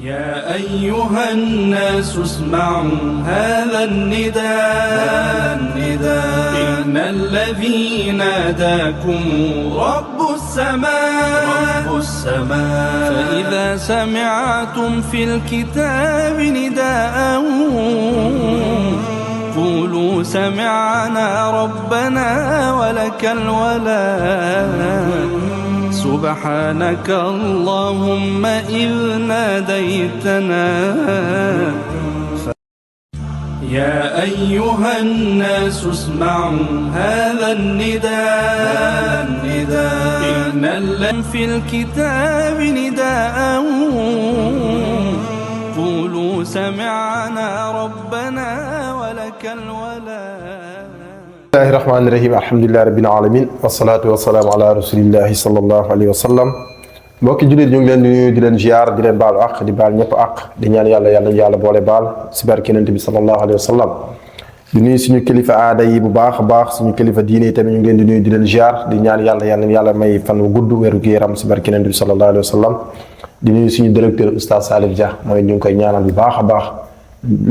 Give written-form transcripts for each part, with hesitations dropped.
يا أيها الناس اسمعوا هذا النداء إن الذي ناداكم رب السماء فإذا سمعتم في الكتاب نداء قولوا سمعنا ربنا ولك الولاء سبحانك اللهم إذ ناديتنا يا أيها الناس اسمعوا هذا النداء إن الذي في الكتاب نداء قولوا سمعنا ربنا ولك الولاء bismillahi rahmaani rahim alhamdulillahi rabbil alamin wasalaatu wasalaamu ala rasulillahi sallallahu alayhi wa sallam mbokki jullit ñu ngi leen di nuyu di leen ziar di leen baalu àq di baal ñëpp àq di ñaan yàlla boole baal si barke Yonent bi sallallahu alayhi wa sallam di nuyu suñu kilifa aada yi bu baax a baax suñu kilifa diine yi tamit ñu ngi leen di nuyu di leen ziar di ñaan yàlla may fan wu gudd wéru gu yaram si barke Yonent bi sallallahu alayhi wa sallam di nuyu suñu directeur oustaz Salif Dia mooy ñu ngi koy ñaanal bu baax a baax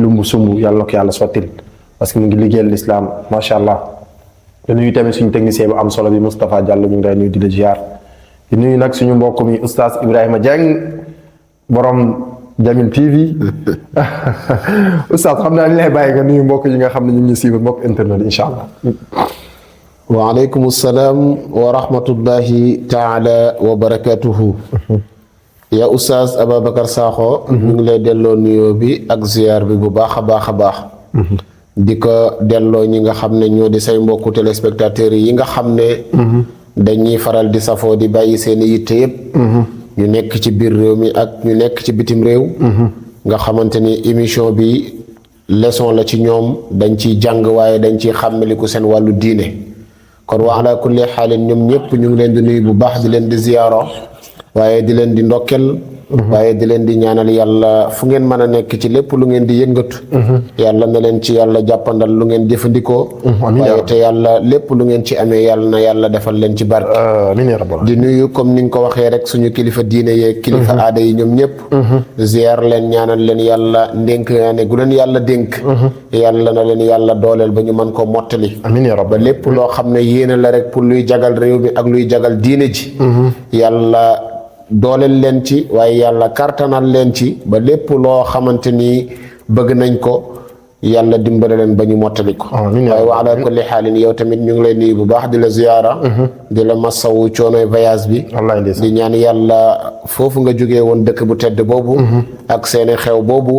lu mu sumb yàlla na ko yàlla sottil parce que mu ngi liggéeyal l'islam macha allah. di nuyu tamit suñu technicien bu am solo bi Moustapha Diallo ñu ngi lay nuyu di la ziar di nuyu nag suñu mbokk mi oustaz Ibrahima Dieng borom Jamil TV oustaz xam naa li lay bàyyi nga nuyu mbokk yi nga xam ne ñu ngi suivre mbokk internet incha allah. waaleykum salaam wa rahmatullahi taala wa barakatuhu. yaa oustaz Ababacar Sakho. ñu ngi lay delloo nuyoo bi ak ziar bi bu baax a baax a baax. di ko delloo ñi nga xam ne ñoo di say mbokku téléspectateurs yi nga xam ne dañuy faral di safoo di bàyyi seen yitte yëpp ñu nekk ci biir réew mi ak ñu nekk ci bitim réew nga xamante ni émission bi leçon la ci ñoom dañ ciy jàng waaye dañ ciy xàmmaliku seen wàllu diine kon wa ala kulli xaalin ñoom ñëpp ñu ngi leen di nuyu bu baax di leen di ziyaaro waaye di leen di ndokkel waaye di leen di ñaanal yàlla fu ngeen mën a nekk ci lépp lu ngeen di yëngatu yàlla na leen ci yàlla jàppandal lu ngeen jëfandikoo waaye te yàlla lépp lu ngeen ci amee yàlla na yàlla defal leen ci barke di nuyu comme ni nga ko waxee rek suñu kilifa diine yeeg kilifa aada yi ñoom ñëpp ziar leen ñaanal leen yàlla ndénk ne gu leen yàlla dénk yàlla na leen yàlla dooleel ba ñu mën ko mottali ba lépp loo xam ne yéene la rek pour luy jagal réew mi ak luy jagal diine ji yàlla dooleel leen ci waaye yàlla kartanal leen ci ba lépp loo xamante ni bëgg nañ ko yàlla dimbale leen ba ñu mottali ko waaye wa ala kulli xaalin yow tamit ñu ngi lay nuyu bu baax di la ziyaara di la masawu coonoy voyage bi di ñaan yàlla foofu nga jógee woon dëkk bu tedd boobu ak seeni xew boobu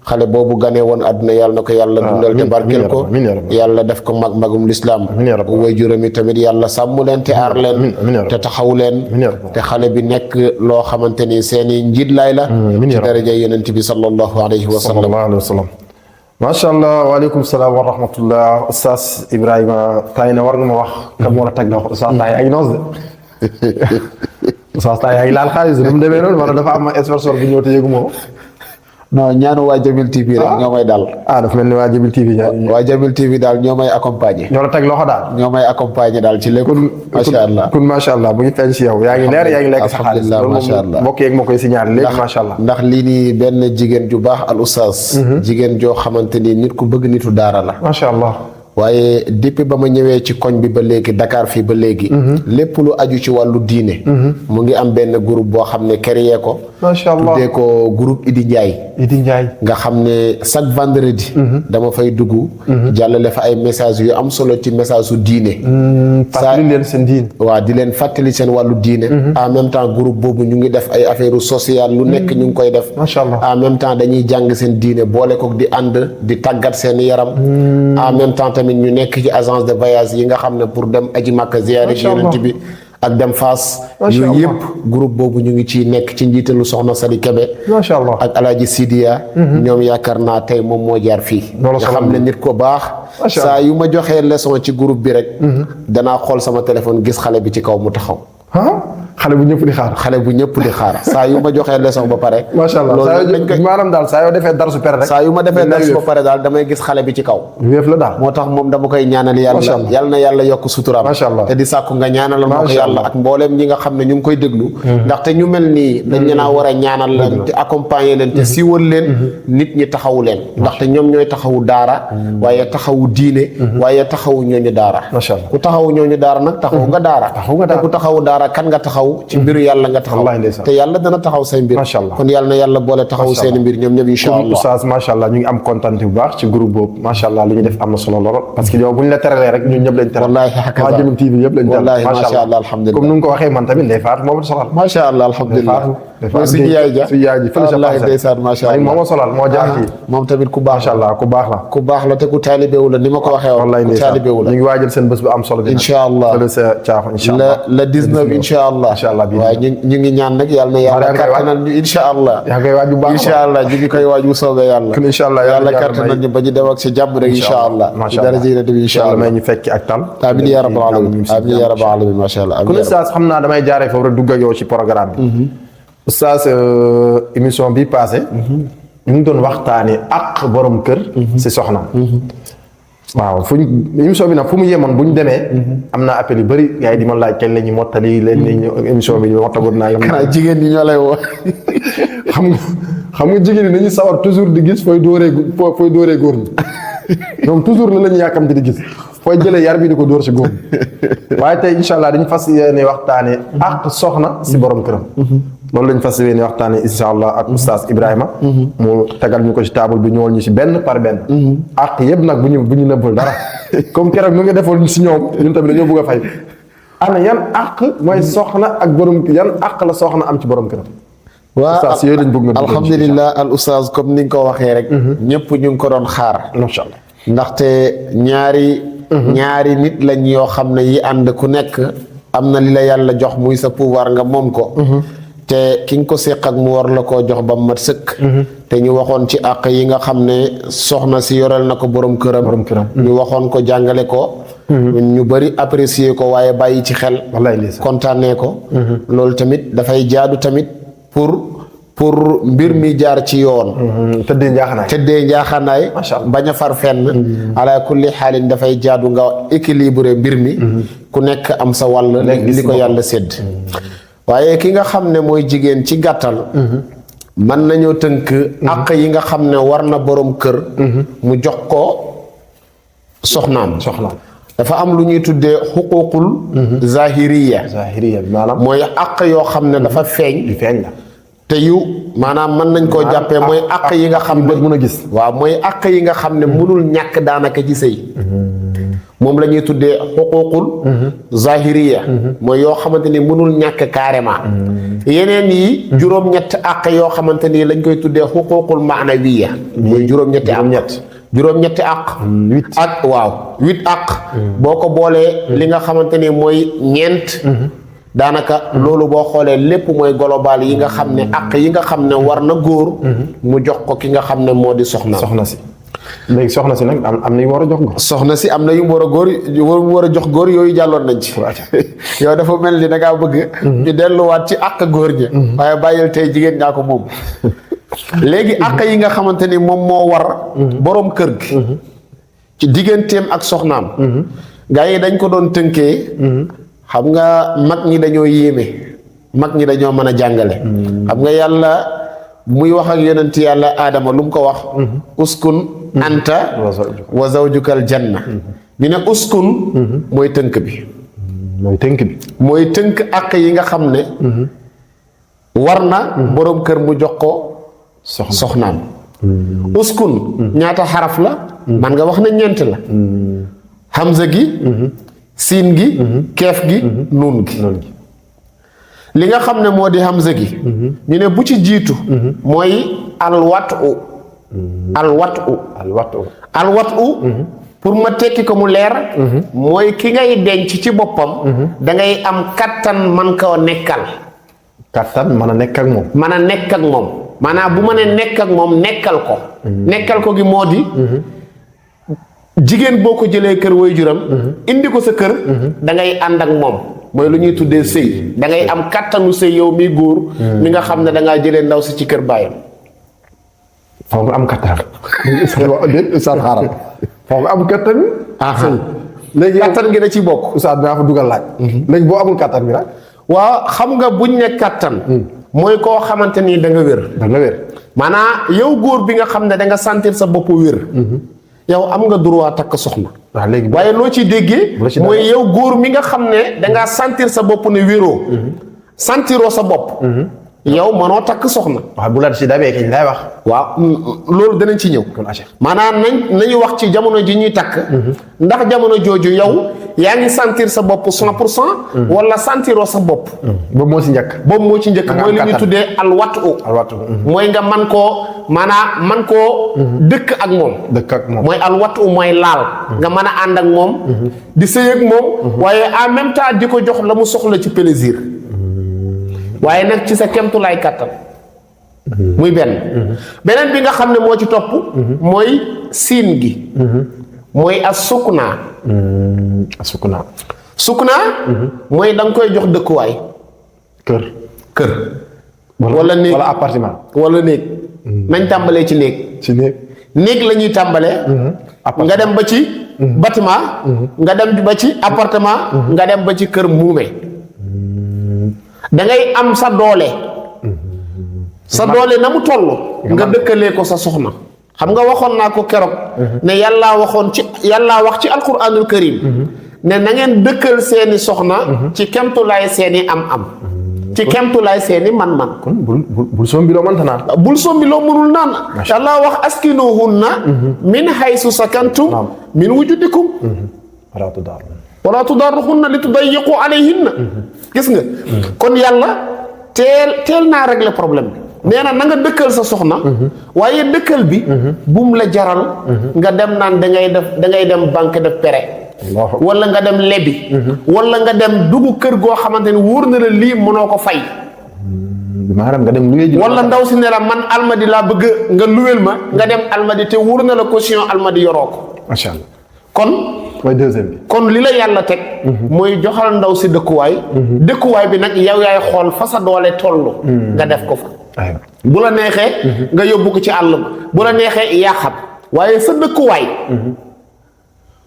xale boobu ganee woon àdduna yàlla na ko yàlla dundal te barkeel ko yàlla def ko magum lislaam way juróomi tamit yàlla sàmm leen te aar leen te taxaw leen te xale bi nekk loo xamante ni seeni njiit laay la ci daraja yonent bi sallallahu alayhi wa sallam macha allah waaleykum salaam wa rahmatullah oustaz Ibrahima tay na war nga ma wax kan moo la tag na wax oustaz tay ay noos de oustaz tay ay laal xaalis nu mu demee noonu wala dafa am sponsor bu ñëw te yëgu moo non ñaanu waa Jamil TV rek ñoo may daal dafa mel ni waa Jamil TV waa Jamil TV daal ñoo may accompagner ñoo la teg loxo daal ñoo may accompagner daal ci lépp macha allah kun macha allah bu ngi feeñ si yow yaa ngi leer yaa ngi lekk sa xaalis macha allah mbokk yeeg moo koy signalé léegi macha allah ndax lii nii benn jigéen ju baax al oustaz jigéen joo xamante ni nit ku bëgg nitu daara la macha allah waaye depuis ba ma ñëwee ci koñ bi ba léegi Dakar fii ba léegi lépp lu aju ci wàllu diine mu ngi am benn groupe boo xam ne créé ko macha allah tuddee ko groupe Idi Ndiaye nga xam ne chaque vendredi dama fay dugg jàllale fa ay message yu am solo ci message su diine fàttali leen seen diine waaw di leen fàttali seen wàllu diine en même temps groupe boobu ñu ngi def ay affaire sociale lu nekk ñu ngi koy def macha allah en même temps dañuy jàng seen diine boole ko di ànd di tàggat seen yaram en même temps tamit ñu nekk ci agence de voyage yi nga xam ne pour dem aji Makka ziyaare ci yonent bi ak dem Fass yooyu yëpp groupe boobu ñu ngi ci nekk ci njiitalu soxna Sali Kebe macha allah ak alaaji Sidiya ñoom yaakaar naa tey moom moo jaar fii nga xam ne nit ko baax saa yu ma joxee leçon ci groupe bi rek danaa xool sama téléphone gis xale bi ci kaw mu taxaw xale bu ñëpp di xaar. xale bu ñëpp di xaar saa yu ma joxee leçon ba pare. macha allah loolu dañ koy maanaam daal saa yoo defee darsu pere rek. saa yu ma defee darsu ba pare daal damay gis xale bi ci kaw. wéef la daal. moo tax moom dama koy ñaanal Macha yàlla allah. yàlla na yàlla yokk suturaam. Macha allah. te di sàkku nga ñaanal ma ko Macha yàlla allah. ak mbooleem ñi nga xam ne ñu ngi koy déglu. ndaxte ñu mel nii dañ leen a war a ñaanal leen te accompagner leen te siiwal leen nit ñi taxawu leen ndaxte ñoom ñooy taxawu daara waaye taxawu diine waaye taxawu ñooñu daara Macha allah. ku taxawu ñooñu daara nag taxaw nga daara Taxaw nga daara. te ku taxawu daara kan nga taxaw ci mbiru yàlla nga taxaw Wallaahi ndeysaan. te yàlla dana taxaw say mbir Macha allah. kon yàlla na yàlla boole taxaw Macha seeni mbir ñoom ñëpp insha comme allah oustaz macha allah ñu ngi am kontaan bu baax ci groupe boobu macha allah li ñu def am na solo lool parce que yow bu ñu la teralee rek ñun ñëpp lañ teral. Wallaahi hakaza. waa Jamil TV yëpp lañ teral. Wallaahi macha allah alhamdulillah. comme nu nga ko waxee man tamit day faatu moom solal. macha allah alhamdulilah mooy suñu yaay ja suñu yaay ji fële sa wallaahi parcelle. ndeysaan macha allah moo ma solal moo jaar kii. moom tamit ku baax macha allah ku baax la. ku baax la te ku taalibewu la ni ma ko waxee woon wallaay ku ndeysaan taalibewu la ñu ngi waajal seen bés bu am solo bi nag. Incha allah. fële sa caafa incha allah. la 19 incha allah Incha allah bii waaye ñu ngi ñaan nag yàlla na yàlla yaa ngi koy waaj. kattanal ñu incha allah yaa ngi koy waaj bu baax a baax. incha allah ñu ngi koy waaj bu soobee yàlla kon incha allah yàlla yàlla kattanal ñu ba ñu dem ak si jàmm rek incha allah ci macha daraja allah yi bi incha yàlla allah may ñu fekki ak tal. amiin yaa rabbal alamin amiin yaa rabbal alamin macha allah kon oustaz xam naa damay jaaree foofu rek dugg ak yow ci programme bi. oustaz émission bi passé ñu ngi doon waxtaanee ak borom kër. si soxnaam. waaw émission bi nag fu mu yemoon bu ñu demee. am na appel yu bëri gars yi di ma laaj kañ la ñuy mottali leen ni émission bi mottagoon naa yem. xanaa jigéen ñi ñoo lay woo xam nga jigéen ñi dañuy sawar toujours di gis fooy dooree góor ñi ñoom toujours la ñuy yàkkamti di gis fooy jëlee yar bi di ko dóor si góor ñi waaye tey incha allah dañu fas yéene waxtaanee ak soxna si borom këram. loolu lañu fas yéene waxtaanee incha allah ak oustaz Ibrahima. mu tegal ñu ko si table bi ñëwal ñu si benn par benn. ak yëpp nag bu ñu nëbbal dara comme keroog nu nga defoon si ñoom ñun tamit dañoo bëgg a fay. ana yan ak mooy soxna ak borom yan ak la soxna am ci borom këram. waa oustaz yooyu lañ bëgg nga alhamdulilah al oustaz comme ni nga ko waxee rek ñëpp ñu ngi ko doon xaar macha allah ndaxte ñaari nit lañ yoo xam ne yi ànd ku nekk am na li la yàlla jox muy sa pouvoir nga moom ko te ki nga ko séq ak mu war la koo jox ba mat sëkk te ñu waxoon ci àq yi nga xam ne soxna si yoreel na ko borom këram ñu waxoon ko jàngale ko ñu bëri apprécier ko waaye bàyyi ci xel wallaay ndeysaan kontaanee ko loolu tamit dafay jaadu tamit pour mbir mi jaar ci yoon tëddee njaaxanaay Masha Allah. bañ a far fenn ala kulli xaalin dafay jaadu nga équilibré mbir mi ku nekk am sa wàll li ko yàlla sédd waaye ki nga xam ne mooy jigéen ci gàttal mën nañoo tënk àq yi nga xam ne war na borom kër mu jox ko soxnaam dafa am lu ñuy tuddee xuququl zahiriya zahiriya bi maanaam mooy àq yoo xam ne dafa feeñ feeñ la te yu maanaam mën nañ koo jàppee mooy àq yi nga xam ne mën a gis waaw mooy àq yi nga xam ne mënul ñàkk daanaka ci sëy moom la ñuy tuddee xuququl zahiriya mooy yoo xamante ni mënul ñàkk carrément yeneen yi juróom-ñetti àq yoo xamante ni lañ koy tuddee xuququl maanawiya mooy juróom-ñetti àq ak waaw 8 àq boo ko boolee li nga xamante ni mooy ñeent daanaka loolu boo xoolee lépp mooy global yi nga xam ne àq yi nga xam ne war na góor mu jox ko ki nga xam ne moo di soxna si léegi soxna si nag am na yu war a jox góor soxna si am na yu mu war a jox góor yooyu jàlloon nañ ci yow dafa mel ni da ngaa bëgg ñu delluwaat ci àq góor ñi waaye bàyyil tey jigéen ñaa ko moom léegi àq yi nga xamante ni moom moo war boroom kër gi ci digganteem ak soxnaam gaa yi dañ ko doon tënkee xam nga mag ñi dañoo yéeme mag ñi dañoo mën a jàngale xam nga yàlla muy wax ak yonent yàlla aadama lu mu ko wax uskun anta wa zawjukal janna ñu ne uskun mooy tënk bi mooy tënk àq yi nga xam ne war na boroom kër mu jox ko soxnaam uskun ñaata xaraf la man nga wax ne ñeent la hamza gi siin gi keef gi nuun gi li nga xam ne moo di hamza gi ñu ne bu ci jiitu mooy alwatu pour ma tekki ko mu leer mooy ki ngay denc ci boppam da ngay am kattan man koo nekkal mën a nekk ak moom maanaam bu ma ne nekk ak moom nekkal ko gi moo di jigéen boo ko jëlee kër waajuram indi ko sa kër da ngay ànd ak moom mooy lu ñuy tuddee sëy da ngay am kattanu sëy yow mi góor mi nga xam ne da ngaa jëlee ndaw si ci kër baayam faaw nga am kattan déet Oustaz xaaral faaw nga am kattan léegi kattan gi da ci bokk Oustaz dinaa fa dugal laaj léegi boo amul kattan bi nag waaw xam nga buñ ne kattan mooy koo xamante ni da nga wér da nga wér maanaam yow góor bi nga xam ne da nga sentir sa bopp wér yow am nga droit takk soxna waaw léegi waaye loo ci déggee mooy yow góor mi nga xam ne dangaa sentir sa bopp ne wéroo sentiroo sa bopp yow mënoo takk soxna waaw bu la si dabee kañ lay wax waaw loolu danañ ci ñëw maanaam nañu wax ci jamono ji ñuy takk ndax jamono jooju yow yaa ngi sentir sa bopp 100% wala sentiroo sa bopp boobu moo si njëkk mooy li ñuy tuddee alwatu mooy nga man koo dëkk ak moom mooy alwatu mooy laal nga mën a ànd ak moom di sëy ak moom waaye en même temps di ko jox la mu soxla ci plaisir waaye nag ci sa kemtulaay kàttan muy beneen bi nga xam ne moo ci topp mooy siin gi mooy as suknaa mooy da nga koy jox dëkkuwaay kër wala néeg wala appartement wala néeg nañ tàmbalee ci néeg la ñuy tàmbalee nga dem ba ci bâtiment nga dem ba ci appartement nga dem ba ci kër muume da ngay am sa doole na mu toll nga dëkkalee ko sa soxna xam nga waxoon naa ko keroog ne yàllaa wax ci alquranul karim ne na ngeen dëkkal seeni soxna ci kemtulaay seeni am ci kemtulaay seeni man-man kon bul sombiloo mënta naan bul sombiloo mënul naan yàllaa wax askinuhunna min haysu sakantum min wujudikum wala tudarruhunna li tudayyiqu alayhinna gis nga kon yàlla teel naa régler problème bi nee na nga dëkkal sa soxna waaye dëkkal bi bum la jaral nga dem naan da ngay dem banque def pere wala nga dem lebi wala nga dem dugg kër goo xamante ni wóor na la lii mënoo ko fay maanaam nga dem luye ji wala ndaw si ne la man almadi laa bëgg nga luwel ma nga dem almadi te wóor na la caution almadi yoroo ko macha allah kon mooy deuxième bi kon li la yàlla teg mooy joxal ndaw si dëkkuwaay bi nag yow yaay xool fa sa doole toll nga def ko fa bu la neexee nga yóbbu ko ci àll ba bu la neexee yaa xam waaye sa dëkkuwaay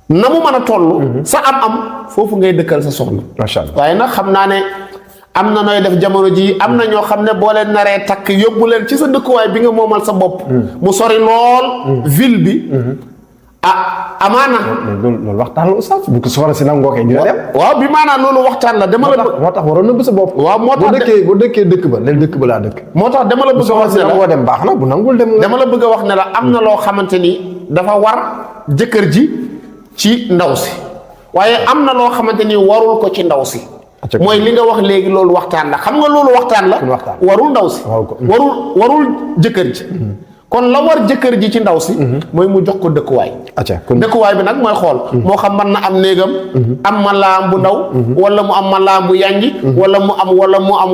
na mu mën a toll sa am foofu ngay dëkkal sa soxna macha allah waaye nag xam naa ne am na nooy def jamono ji am na ñoo xam ne boo leen naree takk yóbbu leen ci sa dëkkuwaay bi nga moomal sa bopp mu sori lool ville bi amaana loolu waxtaan la oustaz bu ko soxla si nangoo kay dina dem waaw bi maanaam loolu waxtaan la dama la moo tax waroon nëbb sa bopp waaw moo tax boo dëkkee dëkk ba leen dëkk ba laa dëkk moo tax dama la bëgg a wax ne la dem baax na bu nangul dem dama la bëgg a wax ne la am na loo xamante ni dafa war jëkkër ji ci ndaw si waaye am na loo xamante ni warul ko ci ndaw si mooy li nga wax léegi loolu waxtaan la xam nga loolu waxtaan la warul ndaw si warul jëkkër ji kon la war jëkkër ji ci ndaw si mooy mu jox ko dëkkuwaay dëkkuwaay bi nag mooy xool moo xam mën na am néegam am malaam bu ndaw wala mu am malaam bu yanji wala mu am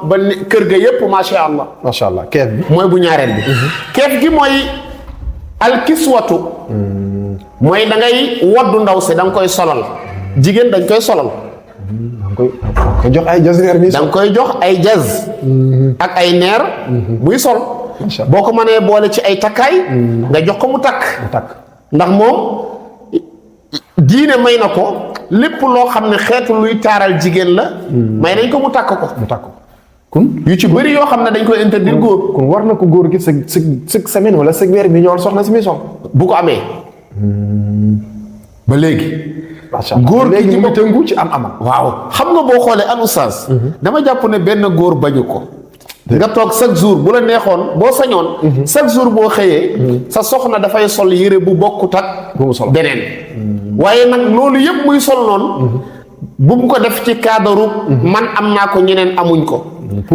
ba kër ga yépp macha allah keef bi mooy bu ñaareel bi keef gi mooy alkiswatu mooy da ngay waddu ndaw si da nga koy solal jigéen dañ koy solal ko jox ay jasneer bi da nga koy jox ay jaz ak ay neer muy sol boo ko mënee boole ci ay takkaay nga jox ko mu takk ndax moom diine may na ko lépp loo xam ne xeetu luy taaral jigéen la may nañ ko mu takk ko kon yu ci bëri yoo xam ne dañ koy interdire góor kon war na ko góor gi sëg semaine wala sëg weer bi ñëwal soxna si muy sol bu ko amee ba léegi góor gi ñu ngi tënku ci am waaw xam nga boo xoolee al oustaz dama jàpp ne benn góor bañu ko nga toog chaque jour bu la neexoon boo sañoon chaque jour boo xëyee sa soxna dafay sol yére bu bokkut ak beneen waaye nag loolu yëpp muy sol noonu bu mu ko def ci cadre man am naa ko ñeneen amuñ ko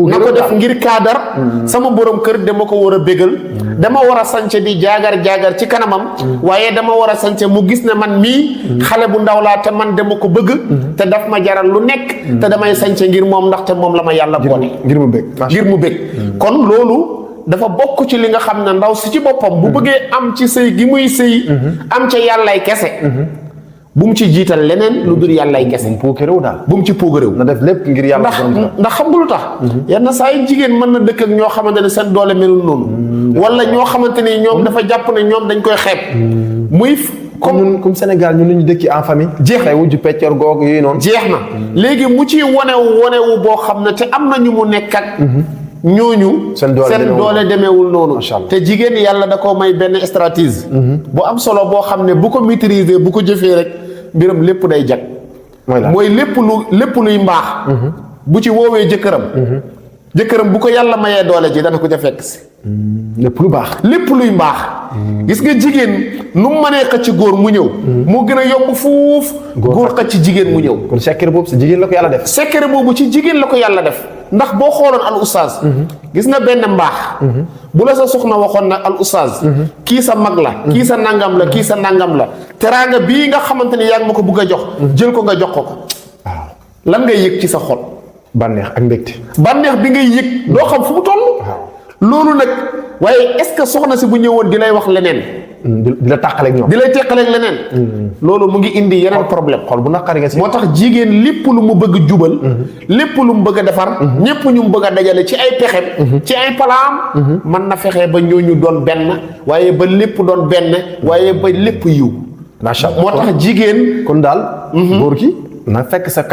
na ko def ngir cadre sama borom kër dama ko war a bégal dama war a sance di jaagar ci kanamam waaye dama war a sance mu gis ne man mii xale bu ndaw laa te man dama ko bëgg te daf ma jaral lu nekk te damay sance ngir moom ndaxte moom la ma yàlla boole ngir mu bég kon loolu dafa bokk ci li nga xam ne ndaw si ci boppam bu bëggee am ci sëy gi muy sëy am ca yàllay kese bu mu ci jiital leneen lu dul yàllay kese. bu mu puukareewu daal. bu mu ci puukareewu. na def lépp ngir yàlla. ndax xam nga lu tax. yenn saa yi jigéen mën na dëkk ak ñoo xamante ne seen doole melul noonu. wala ñoo xamante ni ñoom dafa jàpp ne ñoom dañ koy xeeb. muy comme Sénégal ñun ñu dëkki en famille. jeex na wujju peccor goog yooyu noonu. jeex na léegi mu ci wonewu boo xam ne te am na ñu mu nekk ak. ñooñu seen doole demeewul noonu. te jigéen yàlla da koo may benn stratégie. bu am solo boo xam ne bu ko maîtriser bu ko jëfee rek mbiram lépp day jag. mooy lépp luy mbaax. bu ci woowee jëkkëram bu ko yàlla mayee doole ji dana ko ca fekk si. lépp lu baax. lépp luy mbaax. gis nga jigéen nu mu mënee xëcc góor mu ñëw. moo gën a yomb fuuf. góor xëcc jigéen mu ñëw. kon secret boobu si jigéen la ko yàlla def. secret boobu ci jigéen la ko yàlla def. ndax boo xooloon al oustaz. gis nga benn mbaax. bu la sa soxna waxoon nag al oustaz. kii sa mag la. kii sa nangam la kii sa nangam la. teraanga bii nga xamante ni yaa ngi ma ko bugg a jox. jël ko nga jox ko. waaw lan ngay yëg ci sa xol. bànneex ak mbégte. bànneex bi ngay yëg doo xam fu mu toll. loolu nag waaye est-ce que soxna si bu ñëwoon di lay wax leneen. di la tàqaleeg ñoom. di lay teqaleeg leneen. loolu mu ngi indi yeneen problème. xol bu naqari nga si. moo tax jigéen lépp lu mu bëgg jubal. lépp lu mu bëgg a defar. ñépp ñu mu bëgg a dajale ci ay pexem. ci ay palaam. mën na fexe ba ñooñu doon benn. waaye ba lépp doon benn. waaye ba lépp yiw. macha allah moo tax jigéen. kon daal. góor ki na fekk sa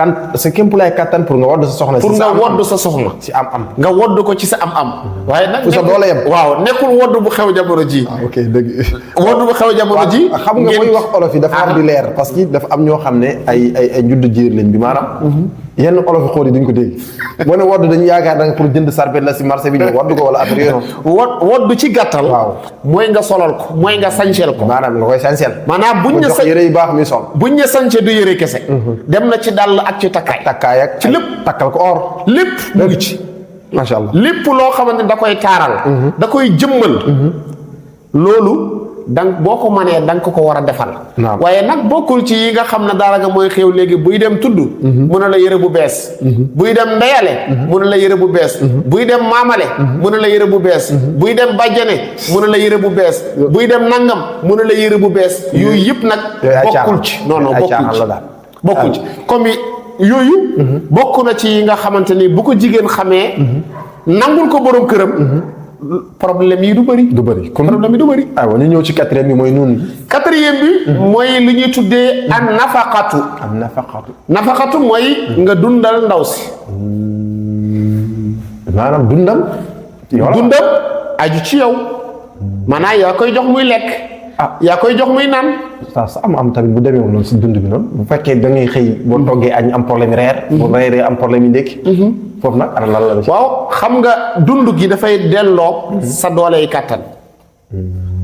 kémpulaay kattan pour nga wodd sa soxna. pour nga wodd sa soxna. si am-am. nga wodd ko ci sa am-am. waaye nag sa doole yem. waaw nekkul wodd bu xew jamono ji. ok dëgg. wodd bu xew jamono ji. xam nga mooy wax olof yi dafa war di leer parce que dafa am ñoo xam ne ay njudd jiir lañ bi maanaam. yenn olof yi xool yi duñ ko dégg. boo ne wodd dañu yaakaar da nga pour jënd sarbet la si marché bi ñu wodd ko wala affaire yooyu noonu. wodd ci gàttal. waaw mooy nga solal ko mooy nga sañseel ko. maanaam nga koy sañseel. maanaam buñ ne yére yu baax mi sol. buñ ne sañse du yére kese. dem na ci dàll ak ci takkaay ak ci lépp takkal ko or. lépp mu ngi ci. macha allah lépp loo xamante ne da koy taaral. da koy jëmmal. loolu. donc boo ko mënee da nga ko war a defal. waaye nag bokkul ci yi nga xam ne daanaka mooy xew léegi buy dem tudd. mu ne la yëre bu bees. buy dem ndeyale. mu ne la yëre bu bees. buy dem maamale. mu ne la yëre bu bees. buy dem bàjjane. mu ne la yëre bu bees. buy dem nangam mu ne la yëre bu bees. yooyu yëpp nag. bokkul ci non bokkul ci. bokkul ci comme yooyu. bokk na ci yi nga xamante ni bu ko jigéen xamee. nangul ko borom këram. problème yi du bëri. problème yi du bëri. aywa ñu ñëw ci quatrième bi mooy noonu. quatrième bi. mooy li ñuy tuddee an nafaqatu. nafaqatu mooy nga dundal ndaw si. maanaam dundam. dundam aju ci yow. maanaam yaa koy jox muy lekk. yaa koy jox muy naan. sa am tamit bu demee noonu si dund bi noonu bu fekkee da ngay xëy boo toggee añ am problème reer. boo reeree am problème yi ndékki. foofu nag ana lan la. waaw xam nga dund gi dafay delloo. sa doole yi kàttan.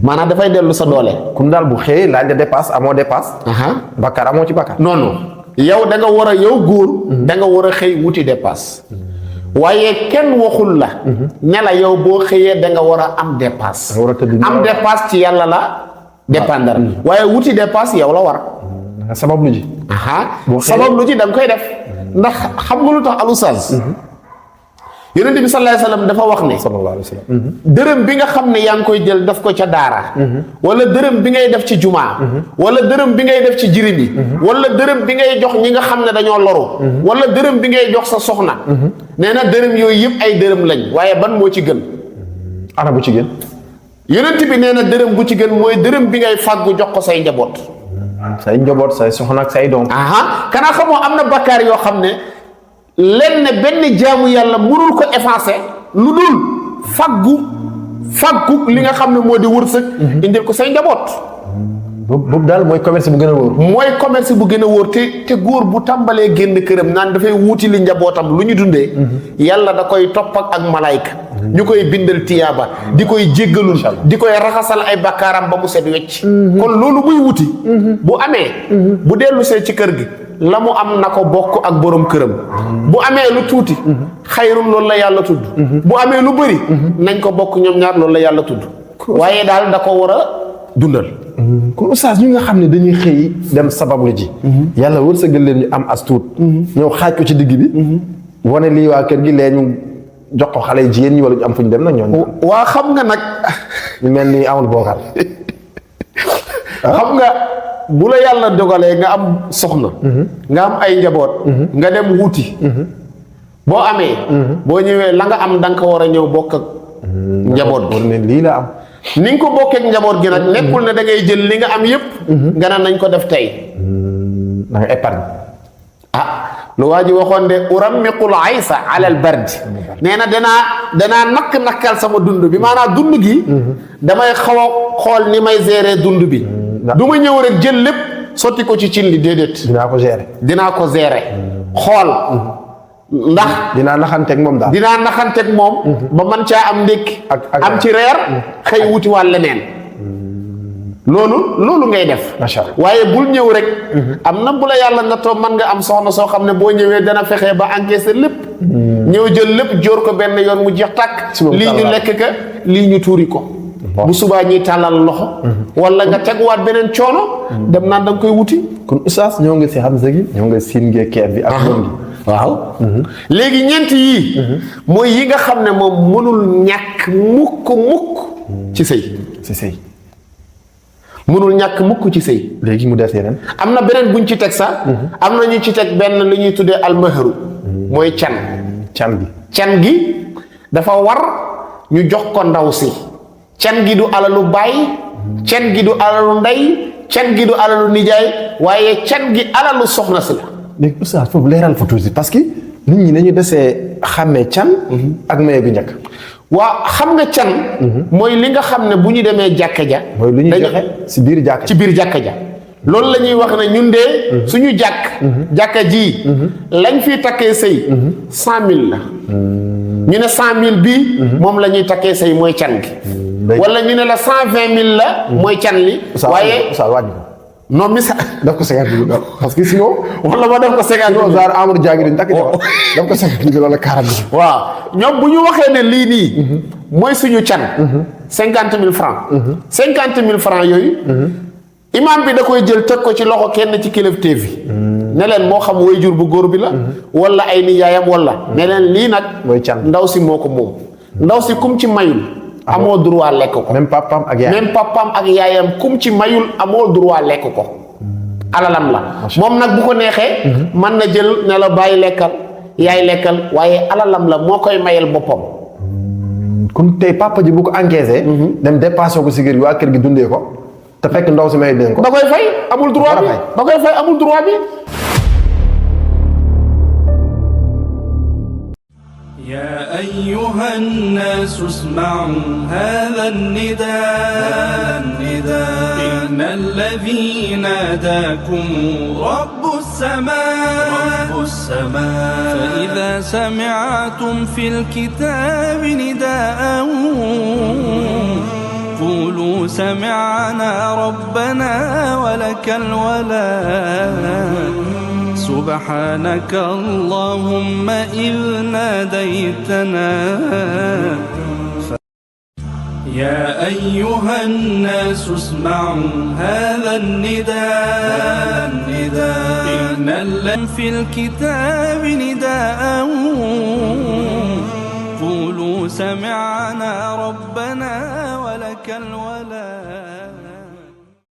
maanaam dafay dellu sa doole. kun daal bu xëyee laaj la dépasse amoo dépasse. bakkaar amoo ci bakkaar. non yow da nga war a yow góor. da nga war a xëy wuti dépasse. waaye kenn waxul la. ne la yow boo xëyee da nga war a am dépasse. am dépasse ci yàlla la. dépendre waaye wuti dépasse yow la war. sabab lu ji. sabab lu ji da nga koy def. ndax xam nga lu tax al oustaz. yonent bi sallallahu alayhi wa sallam dafa wax ne. sallallahu alayhi wa sallam. dërëm bi nga xam ne yaa ngi koy jël def ko ca daara. wala dërëm bi ngay def ci jumaa. wala dërëm bi ngay def ci jirim yi. wala dërëm bi ngay jox ñi nga xam ne dañoo loru. wala dërëm bi ngay jox sa soxna. nee na dërëm yooyu yëpp ay dërëm lañ waaye ban moo ci gën. ana bu ci gën. yonent bi nee na dërëm bu ci gën mooy dërëm bi ngay fàggu jox ko say njaboot. say njaboot say soxna ak say doom. kanaa xamoo am na bakkaar yoo xam ne lenn benn jaamu yàlla mënul ko effacer lu dul faggu li nga xam ne moo di wërsëg. indil ko say njaboot. boobu daal mooy commerce bu gën a wóor. mooy commerce bu gën a wóor te góor bu tàmbalee génn këram naan dafay wuuti li njabootam lu ñu dundee. yàlla da koy topp ak malayka. ñu koy bindal tiyaaba di koy jéggalul di koy raxasal ay bakkaaram ba mu set wecc. kon loolu muy wuti. bu amee. bu dellu see ci kër gi. la mu am na ko bokk ak borom këram. bu amee lu tuuti. xayrun loolu la yàlla tudd. bu amee lu bëri. nañ ko bokk ñoom ñaar loolu la yàlla tudd. waaye daal da ko war a dundal. kon oustaz ñu nga xam ne dañuy xëy dem sabablu ji. yàlla wërsëgal leen ñu am as tuut. ñëw xaaj ko ci digg bi. wane lii waa kër gi lee ñu jox ko xale jigéen ñi wala ñu am fu ñu dem nag ñooñu. waa xam nga nag. ñu mel ni amul bookal. xam nga bu la yàlla dogalee nga am soxna nga am ay njaboot nga dem wuti boo amee boo ñëwee la nga am da nga ko war a ñëw bokk ak njaboot gi ne lii la am ni nga ko bokkeek njaboot gi nag nekkul ne da ngay jël li nga am yépp nga naan nañ ko def tey da nga épargne lu waa ji waxoon de urammiqul aysa alal bardi nee na danaa nakk-nakkal sama dund bi maanaam dund gi damay xaw a xool ni may gérer dund bi du ma ñëw rek jël lépp sotti ko ci cin li déedéet dinaa ko gérer xool ndax dinaa naxanteeg moom daal dinaa naxanteeg moom ba man caa am ndékki am ci reer xëy wuti wàll leneen loolu ngay def macha Allah waaye bul ñëw rek am na bu la yàlla nga toog mën nga am soxna soo xam ne boo ñëwee dana fexee ba encaisser lépp ñëw jël lépp jóor ko benn yoon mu jeex tàkk lii ñu lekk ka lii ñu tuuri ko bu subaa ñuy tàllal loxo wala nga teguwaat beneen coono dem naan da nga koy wuti kon oustaz ñoo ngi si Hamza gi ñoo ngi siin ngee keer bi ak moom gi waaw léegi ñeent yii mooy yi nga xam ne moom mënul ñàkk mukk ci sëy mënul ñàkk mukk ci sëy léegi mu des yeneen am na beneen buñ ci teg sax am na ñu ci teg benn lu ñuy tuddee almahru mooy can gi dafa war ñu jox ko ndaw si can gi du alalu baay can gi du alalu ndey can gi du alalu nijaay waaye can gi alalu soxna si la léegi oustaz foofu leeral fa tuuti parce que nit ñi dañu desee xàmmee can ak maye gu njëkk waa xam nga can mooy li nga xam ne bu ñu demee jàkka ja mooy lu ñuy joxe ci biir jàkka ja loolu la ñuy wax ne ñun de suñu jàkka ji lañ fiy takkee sëy 100 000 la ñu ne 100 000 bii moom la ñuy takkee sëy mooy can gi wala ñu ne la 120 000 la mooy can li waaye non misa daf ko 50 000 parce que sinon wala ma def ko 50 000 genre Amadou Diagne duñ takk daf ko 50 000 wala 40 000 waaw ñoom bu ñu waxee ne lii nii mooy suñu can 50 000 francs 50 000 francs yooyu imam bi da koy jël teg ko ci loxo kenn ci kilifteef yi ne leen moo xam waajur bu góor bi la wala ay nijaayam wala ne leen lii nag mooy can ndaw si moo ko moom ndaw si kum ci mayul amoo droit lekk ko même papaam ak yaayam kum ci mayul amoo droit lekk ko alalam la moom nag bu ko neexee mën na jël ne la bàyyi lekkal yaay lekkal waaye alalam la moo koy mayal boppam kon tey papa ji bu ko encaissé dem dépassé ko si kër gi waa kër gi dundee ko te fekk ndaw si may dinañ ko da koy fay amul droit bi يا أيها الناس اسمعوا هذا النداء إن الذي ناداكم رب السماء فإذا سمعتم في الكتاب نداء قولوا سمعنا ربنا ولك الولاء سبحانك اللهم إذ ناديتنا يا أيها الناس اسمعوا هذا النداء إن الذي في الكتاب نداء قولوا سمعنا ربنا ولك الولاء